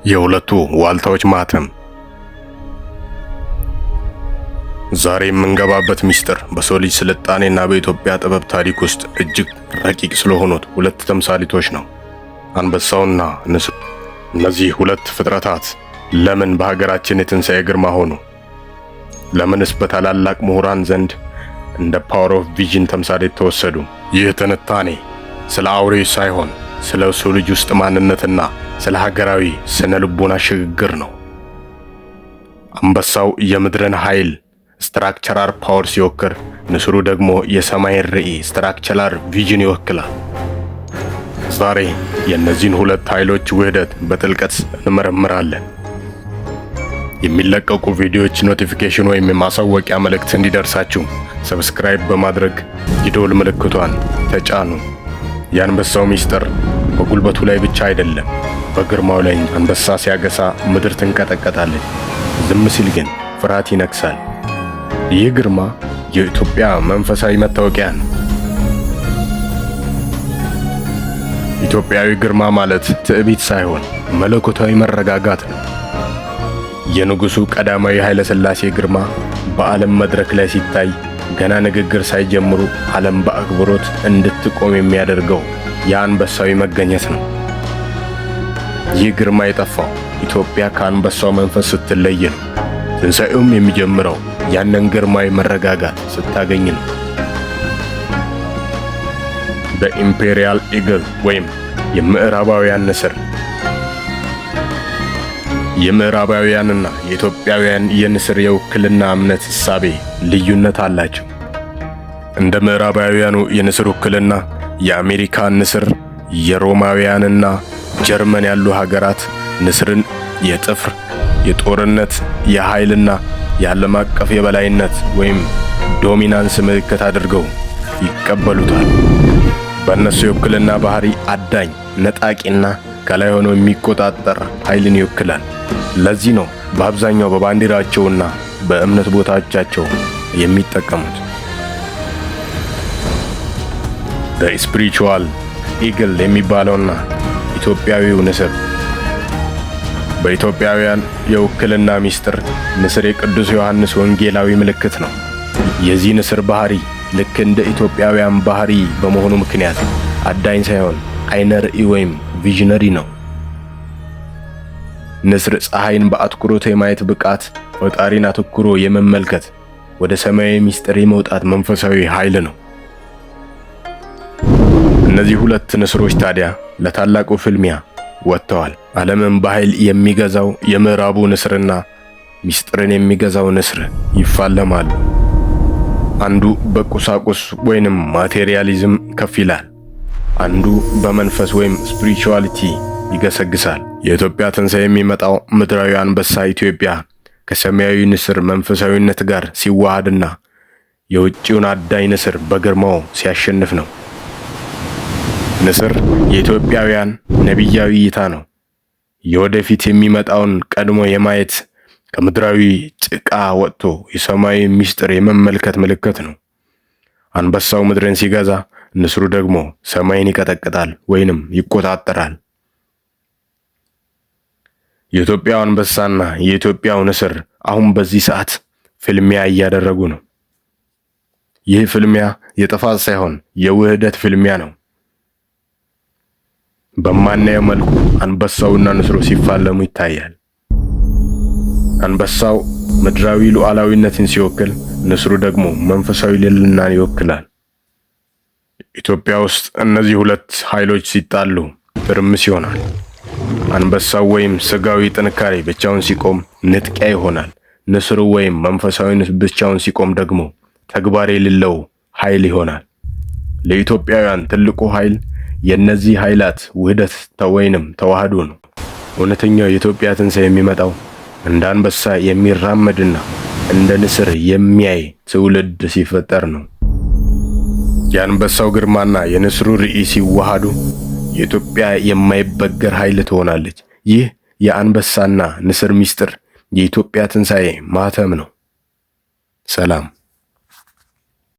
የሁለቱ ዋልታዎች ማህተም። ዛሬ የምንገባበት ምስጢር በሰው ልጅ ስልጣኔና በኢትዮጵያ ጥበብ ታሪክ ውስጥ እጅግ ረቂቅ ስለሆኑት ሁለት ተምሳሌቶች ነው፣ አንበሳውና ንስሩ። እነዚህ ሁለት ፍጥረታት ለምን በሀገራችን የትንሣኤ ግርማ ሆኑ? ለምንስ በታላላቅ ምሁራን ዘንድ እንደ power of vision ተምሳሌት ተወሰዱ? ይህ ትንታኔ ስለ አውሬ ሳይሆን ስለ ሰው ልጅ ውስጥ ማንነትና ስለ ሀገራዊ ስነ ልቦና ሽግግር ነው። አንበሳው የምድርን ኃይል structural power ሲወክል፣ ንስሩ ደግሞ የሰማይን ራዕይ structural vision ይወክላል። ዛሬ የእነዚህን ሁለት ኃይሎች ውህደት በጥልቀት እንመረምራለን። የሚለቀቁ ቪዲዮዎች notification ወይም የማሳወቂያ መልእክት እንዲደርሳችሁ subscribe በማድረግ የደወል ምልክቷን ተጫኑ። የአንበሳው ሚስጥር በጉልበቱ ላይ ብቻ አይደለም፣ በግርማው ላይ። አንበሳ ሲያገሳ ምድር ትንቀጠቀጣለች፣ ዝም ሲል ግን ፍርሃት ይነግሳል። ይህ ግርማ የኢትዮጵያ መንፈሳዊ መታወቂያ ነው። ኢትዮጵያዊ ግርማ ማለት ትዕቢት ሳይሆን መለኮታዊ መረጋጋት ነው። የንጉሡ ቀዳማዊ ኃይለ ሥላሴ ግርማ በዓለም መድረክ ላይ ሲታይ ገና ንግግር ሳይጀምሩ ዓለም በአክብሮት እንድትቆም የሚያደርገው የአንበሳዊ መገኘት ነው። ይህ ግርማ የጠፋው ኢትዮጵያ ከአንበሳው መንፈስ ስትለይ ነው። ትንሣኤውም የሚጀምረው ያንን ግርማዊ መረጋጋት ስታገኝ ነው። በ imperial eagle ወይም የምዕራባውያን ንስር። የምዕራባውያንና የኢትዮጵያውያን የንስር የውክልና እምነት እሳቤ ልዩነት አላቸው። እንደ ምዕራባውያኑ የንስር ውክልና የአሜሪካ ንስር፣ የሮማውያንና ጀርመን ያሉ ሀገራት ንስርን የጥፍር፣ የጦርነት፣ የኃይልና የዓለም አቀፍ የበላይነት ወይም dominance ምልክት አድርገው ይቀበሉታል። በእነሱ የውክልና ባህሪ አዳኝ፣ ነጣቂና ከላይ ሆኖ የሚቆጣጠር ኃይልን ይወክላል። ለዚህ ነው በአብዛኛው በባንዲራቸውና በእምነት ቦታዎቻቸው የሚጠቀሙት። The spiritual eagle የሚባለውና ኢትዮጵያዊው ንስር። በኢትዮጵያውያን የውክልና ሚስጥር ንስር የቅዱስ ዮሐንስ ወንጌላዊ ምልክት ነው። የዚህ ንስር ባህሪ ልክ እንደ ኢትዮጵያውያን ባህሪ በመሆኑ ምክንያት አዳኝ ሳይሆን አይነ ርዕይ ወይም visionary ነው። ንስር ፀሐይን በአትኩሮት የማየት ብቃት፣ ፈጣሪን አተኩሮ የመመልከት፣ ወደ ሰማያዊ ሚስጥር የመውጣት መንፈሳዊ ኃይል ነው። እነዚህ ሁለት ንስሮች ታዲያ ለታላቁ ፍልሚያ ወጥተዋል። ዓለምን በኃይል የሚገዛው የምዕራቡ ንስርና ሚስጥርን የሚገዛው ንስር ይፋለማሉ። አንዱ በቁሳቁስ ወይንም materialism ከፍ ይላል፣ አንዱ በመንፈስ ወይም spirituality ይገሰግሳል። የኢትዮጵያ ትንሣኤ የሚመጣው ምድራዊ አንበሳ ኢትዮጵያ ከሰማያዊ ንስር መንፈሳዊነት ጋር ሲዋሃድና የውጭውን አዳኝ ንስር በግርማው ሲያሸንፍ ነው። ንስር የኢትዮጵያውያን ነቢያዊ እይታ ነው። የወደፊት የሚመጣውን ቀድሞ የማየት፣ ከምድራዊ ጭቃ ወጥቶ የሰማያዊ ምስጢር የመመልከት ምልክት ነው። አንበሳው ምድርን ሲገዛ፣ ንስሩ ደግሞ ሰማይን ይቀጠቅጣል ወይንም ይቆጣጠራል። የኢትዮጵያው አንበሳና የኢትዮጵያው ንስር አሁን በዚህ ሰዓት ፍልሚያ እያደረጉ ነው። ይህ ፍልሚያ የጥፋት ሳይሆን የውህደት ፍልሚያ ነው። በማናየው መልኩ አንበሳውና ንስሩ ሲፋለሙ ይታያል። አንበሳው ምድራዊ ሉዓላዊነትን ሲወክል፣ ንስሩ ደግሞ መንፈሳዊ ልዕልናን ይወክላል። ኢትዮጵያ ውስጥ እነዚህ ሁለት ኃይሎች ሲጣሉ ትርምስ ይሆናል። አንበሳው ወይም ስጋዊ ጥንካሬ ብቻውን ሲቆም ንጥቂያ ይሆናል። ንስሩ ወይም መንፈሳዊነት ብቻውን ሲቆም ደግሞ ተግባር የሌለው ኃይል ይሆናል። ለኢትዮጵያውያን ትልቁ ኃይል የእነዚህ ኃይላት ውህደት ወይንም ተዋህዶ ነው። እውነተኛው የኢትዮጵያ ትንሣኤ የሚመጣው እንደ አንበሳ የሚራመድና እንደ ንስር የሚያይ ትውልድ ሲፈጠር ነው። የአንበሳው ግርማና የንስሩ ራዕይ ሲዋሃዱ የኢትዮጵያ የማይበገር ኃይል ትሆናለች። ይህ የአንበሳና ንስር ምስጢር የኢትዮጵያ ትንሣኤ ማህተም ነው። ሰላም።